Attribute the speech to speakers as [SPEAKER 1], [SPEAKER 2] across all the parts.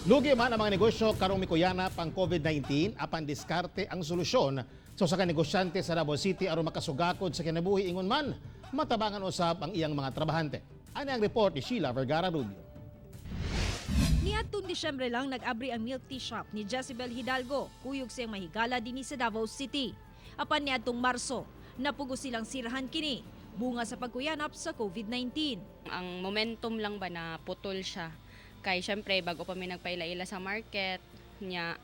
[SPEAKER 1] Lugi man ang mga negosyo karong mikuyanap ang COVID-19, apan diskarte ang solusyon sa usa ka negosyante sa Davao City aron makasugakod sa kinabuhi, ingon man matabangan usab ang iyang mga trabahante. Ani ang report ni Sheila Vergara Rubio.
[SPEAKER 2] Niadtong Disyembre lang nag-abri ang milk tea shop ni Jezebel Hidalgo, kuyog siyang mahigala dinhi sa Davao City. Apan niadtong Marso, napugo silang sirahan kini, bunga sa pagkuyanap sa COVID-19.
[SPEAKER 3] Ang momentum lang ba na putol siya. Kay syempre bago pa mi nagpaila-ila sa market nya,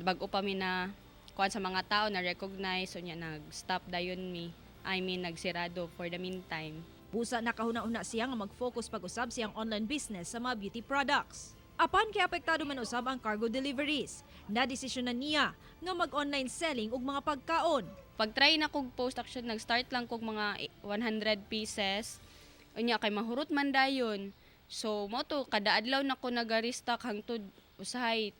[SPEAKER 3] bago pa mi na kuan sa mga tao na recognize, so nya nag-stop dayon mi. I mean, nagsirado for the meantime.
[SPEAKER 2] Busa nakahuna-huna siya nga mag-focus pag-usab siyang online business sa mga beauty products. Apan kay apektado man usab ang cargo deliveries, nadesisyonan niya nga mag-online selling og mga pagkaon.
[SPEAKER 3] Pag try na kog post action, nag-start lang kog mga 100 pieces. Unya kay mahurot man dayon. So mo to kada adlaw na ko naga-restock hangtod usahay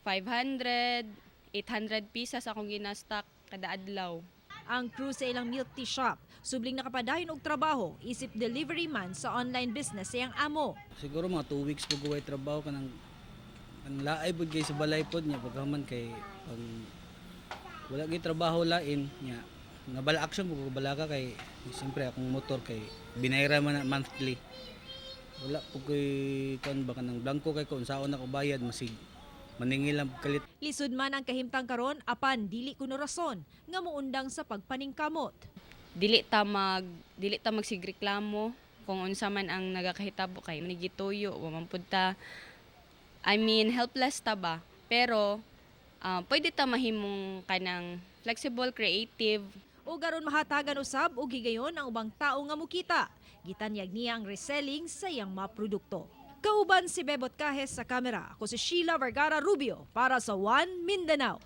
[SPEAKER 3] 500, 800 pieces akong gina-stock kada adlaw.
[SPEAKER 2] Ang crew sa ilang milk tea shop, subling nakapadayon og trabaho isip delivery man sa online business sa iyang amo.
[SPEAKER 4] Siguro mga 2 weeks po way trabaho, kanang ang laay pud kay sa balay pod niya, pagkaman kay pag wala gyud trabaho lain niya, nabala action po ko balaka kay siyempre akong motor kay binayra man na monthly. Wala po koy kuan ba, kanang blanko kay ko unsaon ako bayad, masig maningil lang kalit.
[SPEAKER 2] Lisod man ang kahimtang karon, apan dili kuno rason nga muundang sa pagpaningkamot.
[SPEAKER 3] Dili ta magsigreklamo kung unsa man ang nagakahitabo kay manigituyo wa man pud ta, I mean, helpless ta ba, pero pwede ta mahimong kanang flexible, creative.
[SPEAKER 2] O garon mahatagan usab og higayon ang ubang tao nga mukita. Gitanyag niya ang reselling sa iyang mga produkto. Kauban si Bebot Cajes sa kamera. Ako si Sheila Vergara Rubio para sa One Mindanao.